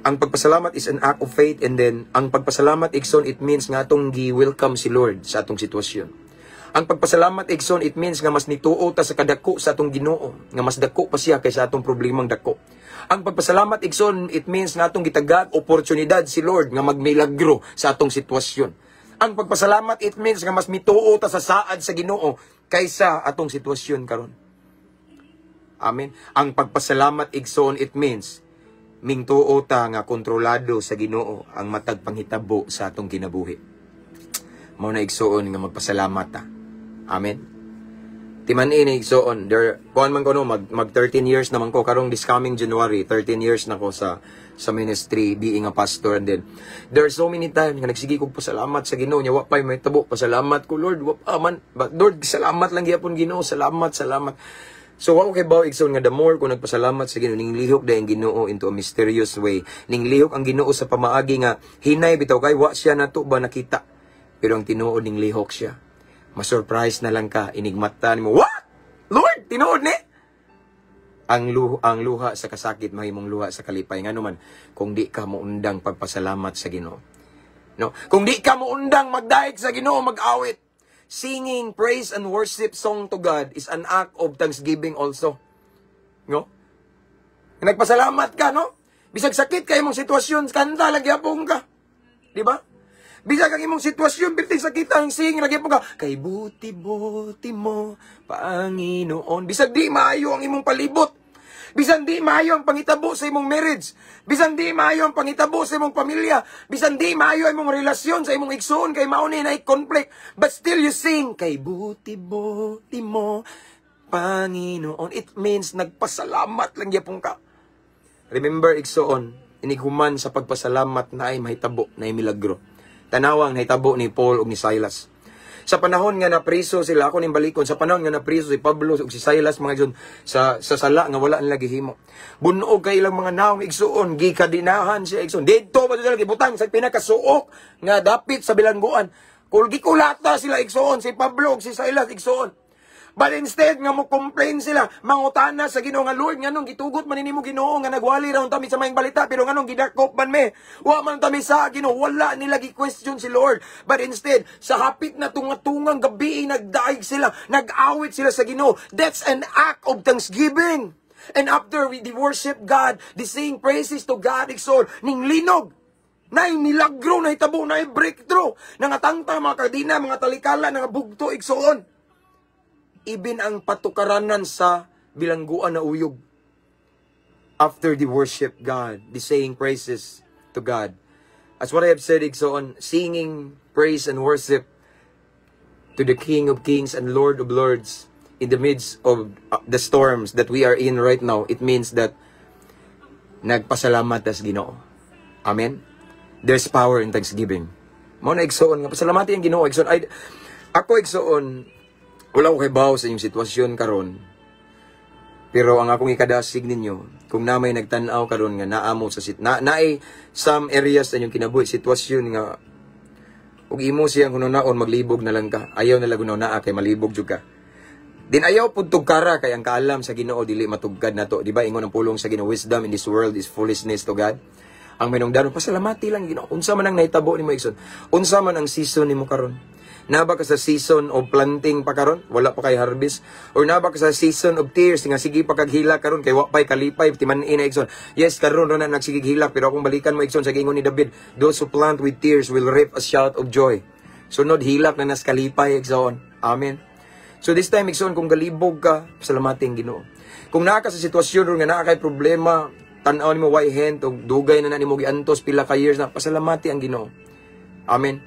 Ang pagpasalamat is an act of faith, and then ang pagpasalamat, igsoon, it means nga atong gi-welcome si Lord sa atong sitwasyon. Ang pagpasalamat, igsoon, it means nga mas nituo ta sa kadako sa atong Ginoo, nga mas dako pa siya kaysa atong problemang dako. Ang pagpasalamat, igsoon, it means nga atong gitagag oportunidad si Lord nga magmilagro sa atong sitwasyon. Ang pagpasalamat, it means nga mas mituo ta sa saad sa Ginoo kaysa atong sitwasyon karon. Amen. Ang pagpasalamat, igsoon, it means mingtuo ta nga kontrolado sa Ginoo ang matag panghitabo sa atong kinabuhi. Mao na, igsoon, nga magpasalamat ta. Amen. Timan-i ni, igsoon, there kuan man ko, no, mag 13 years naman ko karong this coming January, 13 years na ko sa ministry being a pastor, and then there are so many times nga nagsige kog pasalamat sa Ginoo nya wa pay mahitabo. Pasalamat ko, Lord, wa pa man, but Lord, salamat lang gyapon, Ginoo, salamat, salamat. So wa ko kay igsoon, nga the more ko nagpasalamat sa Ginoo, ning lihok dayon Ginoo into a mysterious way. Ning lihok ang Ginoo sa pamaagi nga hinay bitaw kay wa siya nato ba nakita. Pero ang tinuod, ning lihok siya. Ma-surprise na lang ka inigmata nimo, "What? Lord, tinuod ni?" Ang luha sa kasakit mahimong luha sa kalipay, ngano man kung di ka moundang pagpasalamat sa Ginoo. No? Kung di ka moundang magdayeg sa Ginoo, mag-awit. Singing praise and worship song to God is an act of thanksgiving also. No? Nagpasalamat ka, no? Bisag sakit kay imong sitwasyon, kanta lagi gyapon ka. Di ba? Bisag ang imong sitwasyon, pirting sakit ang sing, lagi gyapon ka. Kay buti-buti mo, Panginoon. Bisag di maayo ang imong palibot. Bisan di maayo ang pangitabo sa imong marriage. Bisan di maayo ang pangitabo sa imong pamilya. Bisan di maayo ang imong relasyon sa imong igsoon kay mao ni na conflict. But still you sing, "Kay buti-buti mo, Panginoon." It means nagpasalamat lang gyapon ka. Remember, igsoon, inighuman sa pagpasalamat na ay mahitabo, na ay milagro. Tanawang nahitabo ni Paul ug ni Silas. Sa panahon nga napriso sila, ako ning balikon, sa panahon nga napriso si Pablo ug si Silas, mga igsoon, sa sala nga wala nila gihimo. Bunog kay ilang mga naong, igsoon, gikadinahan siya, igsoon. Didto pa sila gibutang sa pinakasuok nga dapit sa bilangguan. Kul gikulata sila, igsoon, si Pablo ug si Silas, igsoon. But instead nga mo complain sila, mangutana sa Ginoo nga, "Lord, nganong gitugot man nimo, Ginoo, nga nagwali ra ta mi sa maayong balita, pero nganong gidakop man me? Wa man ta mi sa Ginoo." Wala nila gi-question si Lord. But instead, sa hapit na tunga-tungang gabi, nagdaig sila, nag-awit sila sa Ginoo. That's an act of thanksgiving. And after we they worship God, they sing praises to God, igsoon, ning linog. Nay milagro na hitabo, nay breakthrough. Nangatangta mga kadina, mga talikala, nga bugto, igsoon. Even ang patukaranan sa bilangguan na uyog. After the worship God, the saying praises to God. As what I have said, igsoon, singing praise and worship to the King of Kings and Lord of Lords in the midst of the storms that we are in right now, it means that nagpasalamat tas Ginoo. Amen. There's power in thanksgiving. Mao na, igsoon, nga pasalamati ang Ginoo, igsoon. Ay, ako, igsoon, wala ko kay sa inyong sitwasyon karon. Pero ang akong ikadasig ninyo, kung na may nagtan-aw karon nga naa mo sa sit na naay some areas sa inyong kinabuhi, sitwasyon nga ug imo siyang hunaon, maglibog na lang ka. Ayaw na lang naa kay malibog jud ka. Din ayaw pud tugkara kay ang kaalam sa Ginoo dili matugkad nato. Di ba ingon ang pulong sa Ginoo, "Wisdom in this world is foolishness to God"? Ang minungdanon, pasalamati lang Ginoo. Unsa man ang nahitabo nimo, igsoon? Unsa man ang season nimo karon? Naa ba ka sa season of planting pa karon? Wala pa kay harvest? Or naa ba ka sa season of tears nga sige pa kag hilak karon kay wa pay kalipay? Timan-i na, igsoon. Yes, karon ra na nagsigig hilak, pero akong balikan mo, igsoon, sa giingon ni David, "Those who plant with tears will reap a shout of joy." Sunod hilak na nas kalipay, igsoon. Amen. So this time, igsoon, kung galibog ka, pasalamati ang Ginoo. Kung naa ka sa sitwasyon ron nga naa kay problema, tan-aw nimo way hand og dugay na na nimo giantos, pila ka years na, pasalamati ang Ginoo. Amen.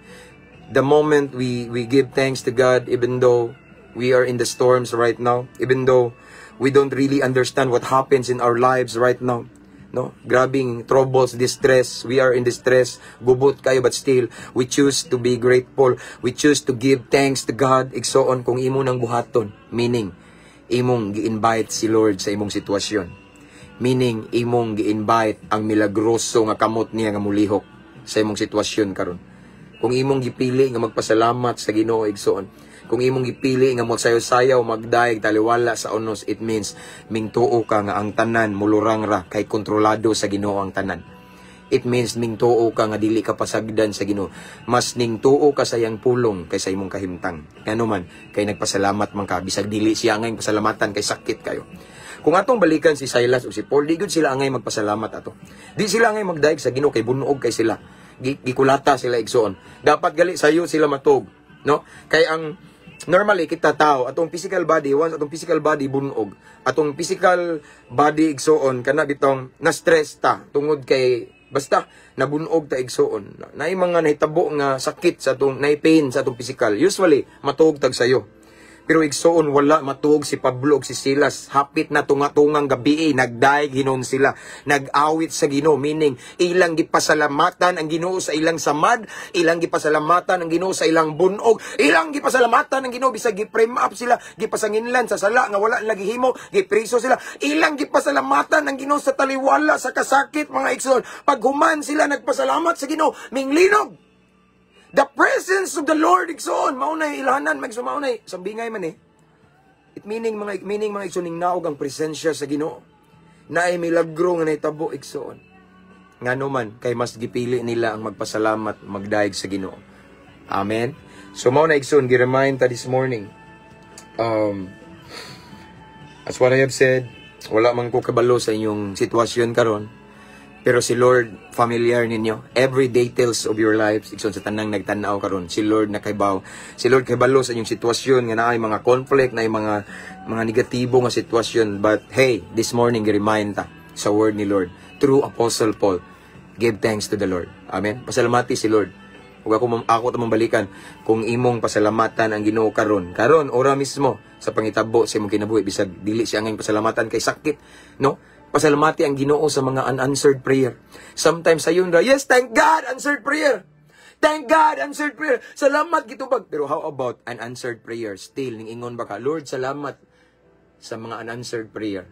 The moment we give thanks to God, even though we are in the storms right now, even though we don't really understand what happens in our lives right now, no? Grabing troubles, distress, we are in distress, gubot kayo, but still, we choose to be grateful. We choose to give thanks to God, igsoon, kung imo nang buhaton. Meaning, imong gi-invite si Lord sa imong sitwasyon. Meaning, imong gi-invite ang milagroso nga kamot niya nga mulihok sa imong sitwasyon karon. Kung imong gipili nga magpasalamat sa Ginoo, igsoon, kung imong gipili nga mosayaw-sayaw, magdayeg taliwala sa unos, it means mingtuo ka nga ang tanan mulurang ra kay kontrolado sa Ginoo ang tanan. It means ningtuo ka nga dili ka pasagdan sa Ginoo. Mas ningtuo ka sa iyang pulong kaysa imong kahimtang. Ngano man, kay nagpasalamat man ka bisag dili siya angay pasalamatan kay sakit kayo. Kung atong balikan si Silas o si Paul, di gud sila angay magpasalamat ato. Di sila angay magdayeg sa Ginoo kay bunog kay sila. Gikulata sila, igsoon. Dapat gali sayo sila matug, no? Kay ang normally kita tao, atong physical body, once atong physical body bunog, atong physical body, igsoon, kana bitong na stress ta tungod kay basta nabunog ta, igsoon. Naay mga nahitabo nga sakit sa atong, naay pain sa atong physical. Usually matuog tag sayo. Pero igsoon, wala matuog si Pablo ug si Silas. Hapit na tunga-tungang gabi, nagdaig hinon sila. Nag-awit sa Ginoo, meaning ilang gipasalamatan ang Ginoo sa ilang samad, ilang gipasalamatan ang Ginoo sa ilang bunog, ilang gipasalamatan ang Ginoo bisag gi-frame up sila, gipasanginlan sa sala nga wala lagi himo, gipriso sila. Ilang gipasalamatan ang Ginoo sa taliwala sa kasakit, mga igsoon. Paghuman sila nagpasalamat sa Ginoo, minglinog. The presence of the Lord, igsoon, mao na ilhanan, magso mao na sambingay man eh. It meaning, mga igsoon, ning naog ang presensya sa Ginoo. Naay milagro nga nahitabo, igsoon. Ngano man, kay mas gipili nila ang magpasalamat, magdayeg sa Ginoo. Amen. So mao na, igsoon, gi-remind ta this morning. As what I have said, wala man ko kabalo sa inyong sitwasyon karon. Pero si Lord familiar ninyo. Every details of your lives, igsoon, sa tanang nagtan-aw karon, si Lord nakaibaw. Si Lord kabalo sa inyong sitwasyon nga naay mga conflict, naay mga negatibo nga sitwasyon. But hey, this morning gi-remind ta sa word ni Lord through Apostle Paul. Give thanks to the Lord. Amen. Pasalamati si Lord. Ug ako tamang balikan kung imong pasalamatan ang Ginoo karon. Karon ora mismo sa pangitabo sa imong kinabuhi, bisag dili siya angay pasalamatan kay sakit, no? Pasalamati ang Ginoo sa mga unanswered prayer. Sometimes sayon ra, "Yes, thank God, answered prayer. Thank God, answered prayer. Salamat gitubag." Pero how about unanswered prayer? Still, ning ingon ba ka, "Lord, salamat sa mga unanswered prayer"?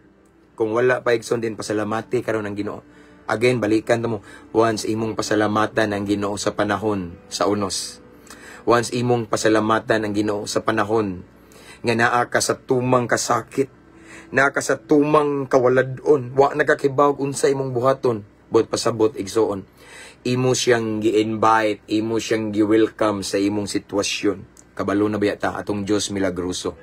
Kung wala pa, igsoon, din pasalamati karon ang Ginoo. Again, balikan mo, once imong pasalamatan ang Ginoo sa panahon sa unos. Once imong pasalamatan ang Ginoo sa panahon nga naa ka sa tumang kasakit, naa ka sa tumang kawaladon, wa nakakibaw unsa imong buhaton, but pasabot, igsoon, imo siyang gi-invite, imo siyang gi-welcome sa imong sitwasyon. Kabalo na baya ta atong Dios milagroso?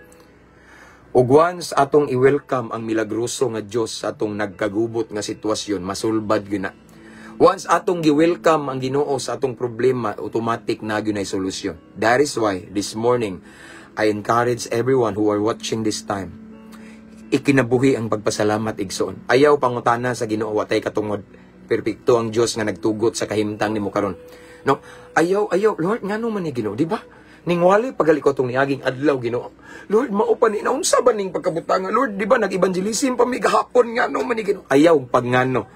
Ug once atong i-welcome ang milagroso nga Dios sa atong nagkagubot nga sitwasyon, masulbad gyud na. Once atong gi-welcome ang Ginoo sa atong problema, automatic na gyud ay solusyon. That is why this morning I encourage everyone who are watching this time, ikinabuhi ang pagpasalamat, igsoon. Ayaw pangutana sa Ginoo, watay katungod. Perpekto ang Dios nga nagtugot sa kahimtang nimo karon. No? Ayaw, ayaw, "Lord, ngano man ni Ginoo, di ba? Ningwali pagali ko tong niaging adlaw, Ginoo. Lord, mao pa ni naunsa ba ning pagkabutanga? Lord, di ba nag-evangelism pa mi gahapon, ngano man ni Ginoo?" Ayaw pagngano.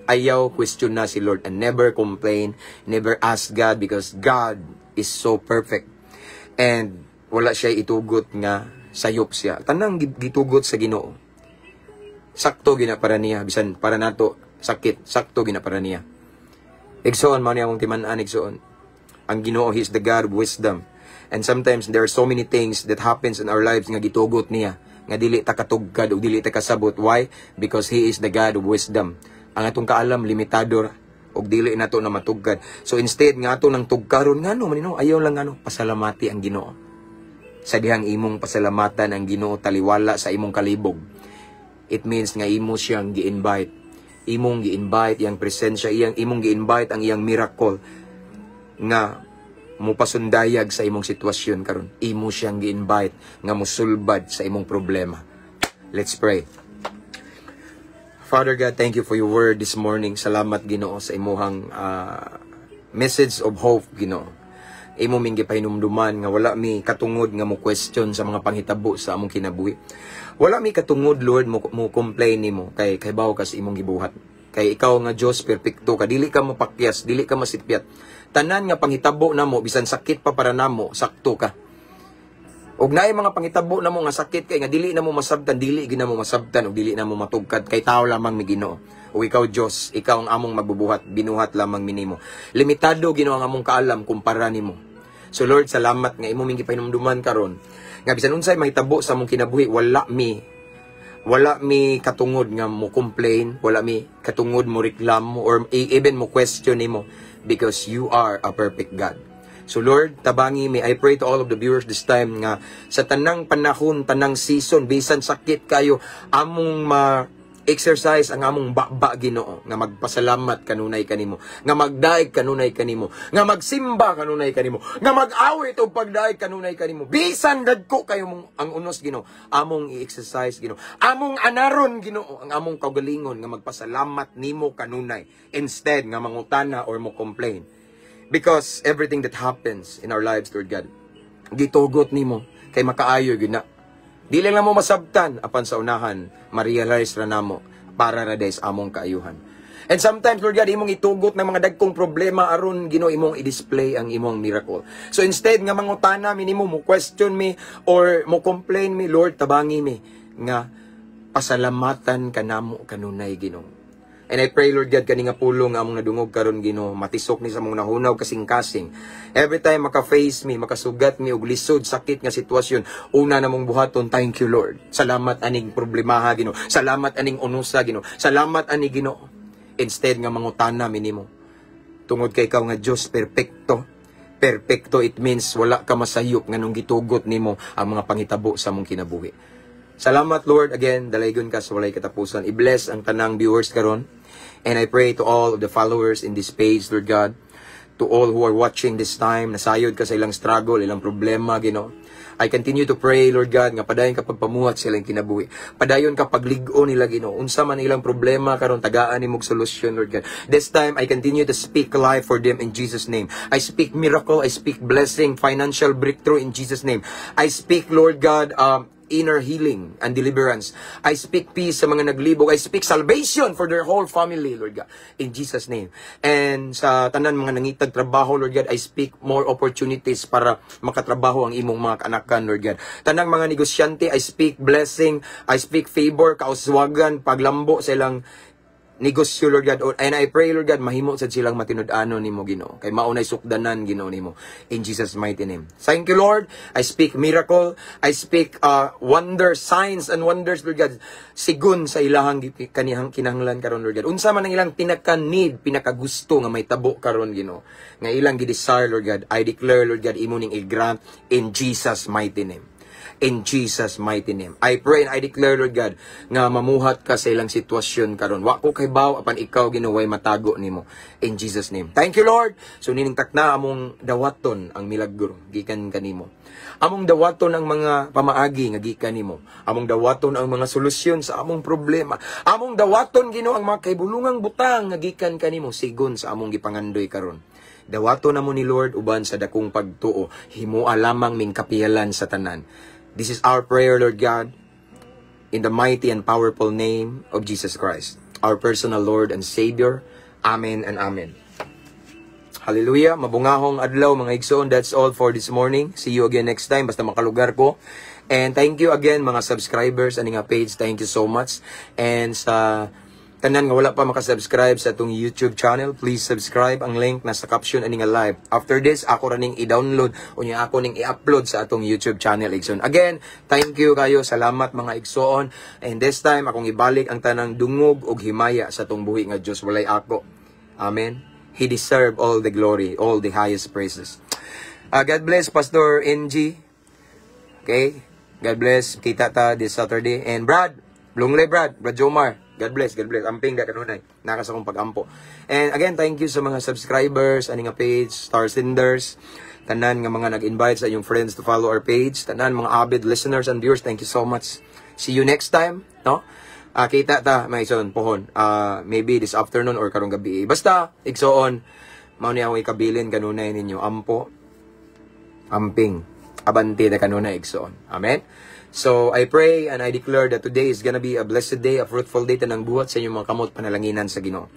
Ayaw question na si Lord and never complain, never ask God because God is so perfect. And wala siya itugot nga sayop siya. Tanang gitugot sa Ginoo, sakto gina para niya. Bisan para nato sakit, sakto gina para niya. Igsoon, mao ni akong timan-an, igsoon. Ang Ginoo, He is the God of wisdom. And sometimes there are so many things that happens in our lives nga gitugot niya nga dili ta katugkad ug dili ta kasabot. Why? Because He is the God of wisdom. Ang atong kaalam limitado ra ug dili nato na matugkad. So instead nga ato nang tugkaron ngano man no, ayaw lang ngano, pasalamati ang Ginoo. Sa dihang imong pasalamatan ang Ginoo taliwala sa imong kalibog, it means nga imo siyang gi-invite. Imong gi-invite iyang presensya, iyang imong gi-invite ang iyang miracle nga mupasundayag sa imong sitwasyon karon. Imo siyang gi-invite nga musulbad sa imong problema. Let's pray. Father God, thank you for your word this morning. Salamat, Ginoo, sa imuhang message of hope, Ginoo. Imo ming gipahinumduman nga wala mi katungod nga mo question sa mga panghitabo sa among kinabuhi. Wala mi katungod, Lord, mo complain nimo kay kahibaw ka sa imong gibuhat. Kay ikaw nga Dios perpekto ka, dili ka mapakyas, dili ka masipyat. Tanan nga panghitabo namo bisan sakit pa para namo, sakto ka. Og naay mga pangitabo namo nga sakit kay nga dili namo masabtan, dili gyud namo masabtan ug dili namo matugkad kay tao lamang mi, Ginoo. O ikaw Dios, ikaw ang among magbubuhat, binuhat lamang minimo. Limitado, Ginoo, ang among kaalam kumpara nimo. So Lord, salamat nga imo ming gipahinumduman karon nga bisan unsay mahitabo sa among kinabuhi, wala mi Wala mi katungod nga mo complain, wala mi katungod mo reklamo or even mo question nimo because you are a perfect God. So Lord, tabangi mi. I pray to all of the viewers this time nga sa tanang panahon, tanang season, bisan sakit kayo, among ma exercise ang among baba, Ginoo, nga magpasalamat kanunay kanimo, nga magdaig kanunay kanimo, nga magsimba kanunay kanimo, nga mag-awit og pagdaig kanunay kanimo, bisan dagko kayo mong ang unos, Ginoo. Among i-exercise, Ginoo, among anaron, Ginoo, ang among kaugalingon nga magpasalamat nimo kanunay instead nga mangutana or mo complain, because everything that happens in our lives, Lord God, gitugot nimo kay makaayo gyud na. Dili lang mo masabtan, apan sa unahan, ma-realize ra namo para ra sa among kaayuhan. And sometimes, Lord God, imong itugot ng mga dagkong problema aron, Ginoo, imong i-display ang imong miracle. So instead nga mangutana mi nimo, mo question mi or mo complain mi, Lord, tabangi mi nga pasalamatan ka namo kanunay, Ginoo. And I pray, Lord God, kani nga pulong nga among nadungog karon, Ginoo, matisok ni sa among hunahuna kasing-kasing. Every time maka-face mi, makasugat mi og lisod, sakit nga sitwasyon, una namong buhaton, "Thank you, Lord. Salamat aning problemaha, Ginoo. Salamat aning unusa, Ginoo. Salamat ani, Ginoo." Instead nga mangutana mi nimo. Tungod kay ikaw nga Dios perpekto. Perpekto, it means wala ka masayop nganong gitugot nimo ang mga pangitabo sa among kinabuhi. Salamat, Lord, again, dalaygon ka sa walay katapusan. I-bless ang tanang viewers karon. And I pray to all of the followers in this page, Lord God, to all who are watching this time, nasayod ka sa ilang struggle, ilang problema, Ginoo. I continue to pray, Lord God, nga padayon ka pagpamuhat sa ilang kinabuhi. Padayon ka paglig-o nila, Ginoo. Unsa man ilang problema karon, tagaan nimog solusyon, Lord God. This time, I continue to speak life for them in Jesus' name. I speak miracle, I speak blessing, financial breakthrough in Jesus' name. I speak, Lord God, inner healing and deliverance. I speak peace sa mga naglibog. I speak salvation for their whole family, Lord God, in Jesus' name. And sa tanan mga nangitag trabaho, Lord God, I speak more opportunities para makatrabaho ang imong mga kaanakan, Lord God. Tanang mga negosyante, I speak blessing, I speak favor, kauswagan, paglambo sa ilang negosyo, Lord God. And I pray, Lord God, mahimo sad silang matinud-anon nimo, Ginoo. Kay mao nay sukdanan, Ginoo, nimo. In Jesus' mighty name. Thank you, Lord. I speak miracle. I speak wonder, signs and wonders, Lord God. Sigun sa ilahang kanihang kinahanglan karon, Lord God. Unsa man ang ilang pinaka-need, pinakagusto nga may tabo karon, Ginoo, nga ilang gi-desire, Lord God. I declare, Lord God, imo ning i-grant in Jesus' mighty name. In Jesus' mighty name. I pray and I declare, Lord God, nga mamuhat ka sa ilang sitwasyon karon. Wa ko kahibaw, apan ikaw, Ginoo, way matago nimo. In Jesus' name. Thank you, Lord. So nining takna, among dawaton ang milagro gikan kanimo. Among dawaton ang mga pamaagi nga gikan nimo. Among dawaton ang mga solusyon sa among problema. Among dawaton, Ginoo, ang mga kahibulungang butang nga gikan kanimo sigon sa among gipangandoy karon. Dawaton namo ni, Lord, uban sa dakong pagtuo. Himoa lamang ming kapiyalan sa tanan. This is our prayer, Lord God, in the mighty and powerful name of Jesus Christ, our personal Lord and Savior. Amen and amen. Hallelujah. Mabungahong adlaw, mga igsoon. That's all for this morning. See you again next time. Basta makalugar ko. And thank you again, mga subscribers ani nga page. Thank you so much. And sa tanan nga wala pa makasubscribe sa atong YouTube channel, please subscribe. Ang link nasa caption ani nga live. After this, ako ra ning i-download unya ako ning i-upload sa atong YouTube channel, igsoon. Again, thank you kayo. Salamat, mga igsoon. And this time, akong ibalik ang tanang dungog ug himaya sa atong buhi nga Dios, walay ako. Amen. He deserve all the glory, all the highest praises. God bless, Pastor NG. Okay? God bless. Kita ta this Saturday. And Brad, Lungley Brad, Brad Jomar. God bless, God bless. Amping ka kanunay. Nakas akong pag-ampo. And again, thank you sa mga subscribers, ani nga page, star senders, tanan nga mga nag-invite sa inyong friends to follow our page, tanan mga avid listeners and viewers, thank you so much. See you next time, no? Kita ta, mga igsoon, pohon. Maybe this afternoon or karong gabi. Basta, igsoon, mao ni akong ikabilin kanunay ninyo. Ampo, amping, abante na kanunay, igsoon. Amen? So, I pray and I declare that today is gonna be a blessed day, a fruitful day, tanang buhat sa inyong mga kamot panalanginan sa Ginoo.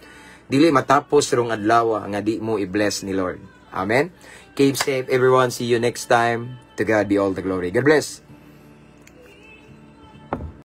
Dili matapos rong adlaw nga di mo i-bless ni Lord. Amen? Keep safe, everyone. See you next time. To God be all the glory. God bless.